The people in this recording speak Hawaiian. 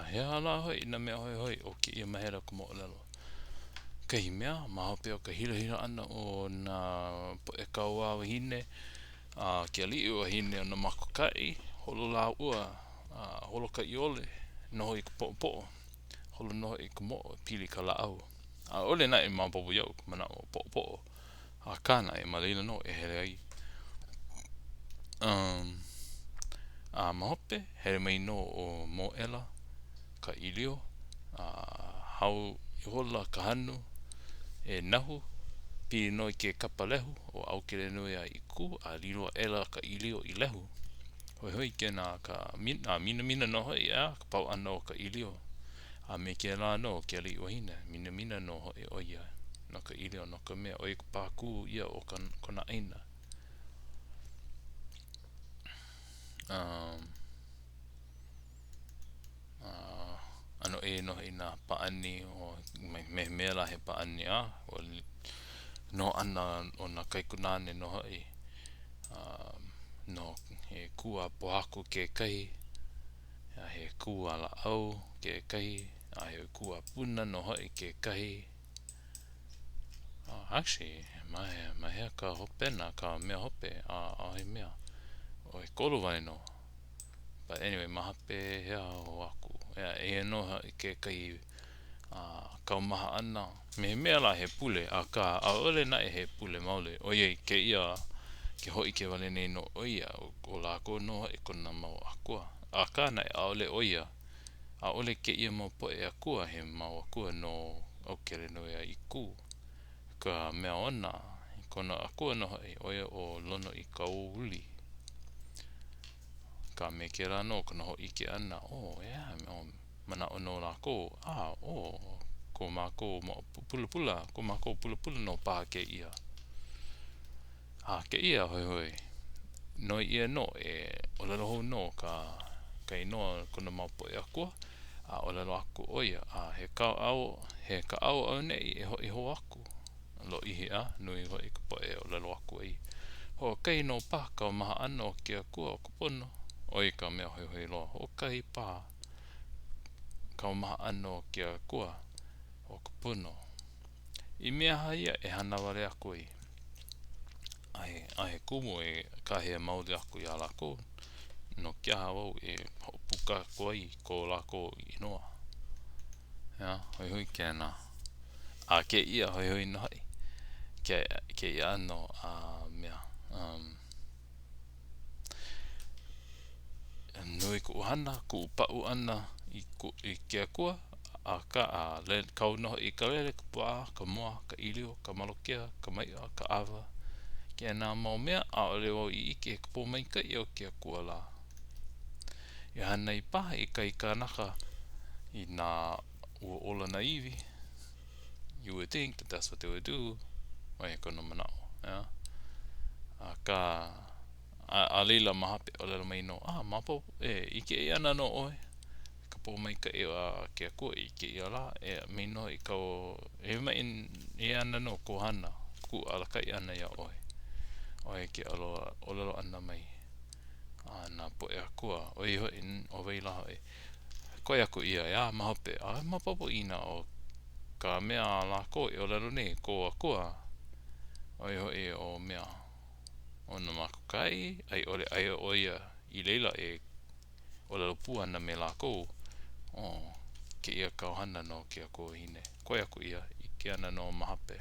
He aha lā hoʻi nā mea hoihoi o kēia mahele o ka moʻolelo? Kahi mea, ma hope o ka hilahila ʻana o nā poʻe kauā wahine a ke aliʻi wahine o Nāmakaokahaʻi, holo lāua, a holo ka ʻiole, noho i ka poʻopoʻo, holo nō hoʻi ka moʻo e pili i ka lāʻau. ʻAʻole naʻe maopopo iaʻu ka manaʻo o poʻopoʻo, akā naʻe ma laila nō e hele ai. Um, a ma hope, hele mai nō ʻo Mōʻela, ka ʻīlio, a hao ihola ka hanu e nahu, pili nō i ke kapa lehu o ʻAukelenuiaʻīkū, a lilo aʻela ka ʻīlio i lehu. Hoihoi kēnā ka, a minamina nō hoʻi, ʻeā, ka pau ʻana o ka ʻīlio. A me kēlā nō ke aliʻi wahine, minamina nō hoʻi ʻo ia no ka ʻīlio, no ka mea, ʻo ia ka pākū ia o kona ʻāina. Um, a ʻano ʻē nō hoʻi nā pāʻani o me he mea lā he pāʻani a ua noho ʻana o nā kaikunāne nō hoʻi um, no he kū a pōhaku kekahi a he kū a lāʻau kekahi a he kū a puna nō hoʻi kekahi oh, actually ma hea, ma hea ka hopena ka mea hope a ʻaʻohe mea ʻo ʻekolu wale nō but anyway ma hope hea hou aku ea eia nō hoʻi kekahi a kaumaha ʻana me he mea lā he pule akā ʻaʻole naʻe he pule maoli ʻoiai kēia ke hōʻike wale nei nō ʻo ia ʻo lākou nō hoʻi kona mau akua akā naʻe ʻaʻole ʻo ia ʻaʻole kēia mau poʻe akua he mau akua no ʻAukelenuiaʻīkū ka mea ona kona akua nō hoʻi ʻo ia ʻo Lonoikaouli ka me kēlā nō kona hōʻike ʻana oh yeah manaʻo nō lākou, a ʻo ko mākou mau pulapula, ko mākou pulapula nō paha kēia. A kēia hoihoi, noi ʻia nō e ʻōlelo hou nō ka ka inoa o kona mau poʻe akua, a ʻōlelo aku ʻo ia, a he kaʻao, he kaʻao auaneʻi e hoʻi hou aku. Lōʻihi a nui hoʻi ka poʻe e ʻōlelo aku ai. Hoʻokahi nō paha kaumaha ʻana o ke akua o ka pono, ʻo ia ka mea hoihoi loa, hoʻokahi paha kaumaha ʻana o ke akua o ka pono. I mea aha ia e hana wale aku ai? A he, a he kumu e kāhea maoli aku iā lākou, no ke aha wau e hoʻopuka aku ai i ko lākou inoa. ʻEā, hoihoi kēnā. A kēia hoihoi nō hoʻi, ke, kēia ʻano a mea. Um, nui kuʻu hana, kuʻu paʻu ʻana i, i ke akua, akā, a le, kau nō hoʻi i ka lele, ka puaʻa, ka moa, ka ʻīlio, ka malokea, ka maiʻa, ka ʻawa. Kēnā mau mea, ʻaʻole wau i ʻike i ka pōmaikaʻi o ke akua lā. I hānai paha i kahi kanaka inā ua ola nā iwi. You would think that that's what they would do. Wahi a kona manaʻo, ʻeā? Akā, a, a laila ma hope, ʻōlelo mai nō, a, maopopo, e, ʻike ʻia ana nō ʻoe, ka pōmaikaʻi a ke Akua i kēia lā, e mai nō i kau, e mai ʻia ana nō kō hana, kuʻu alakaʻi ʻana iā ʻoe. ʻO ia ke ʻōlelo ʻana mai a nā poʻe akua, ʻo ia hoʻi, ʻo wai lā hoʻi, Koe aku ia, ʻeā, ma hope, a maopopo inā ʻo ka mea a lākou e ʻōlelo nei, kō akua, ʻo ia hoʻi ʻo mea, ʻo Nāmakaokahaʻi, a i ʻole aia ʻo ia i laila e ʻōlelo pū ana me lākou, ʻo kēia kāu hana no ke akua wahine. Koe aku ia, ʻike ana nō ma hope.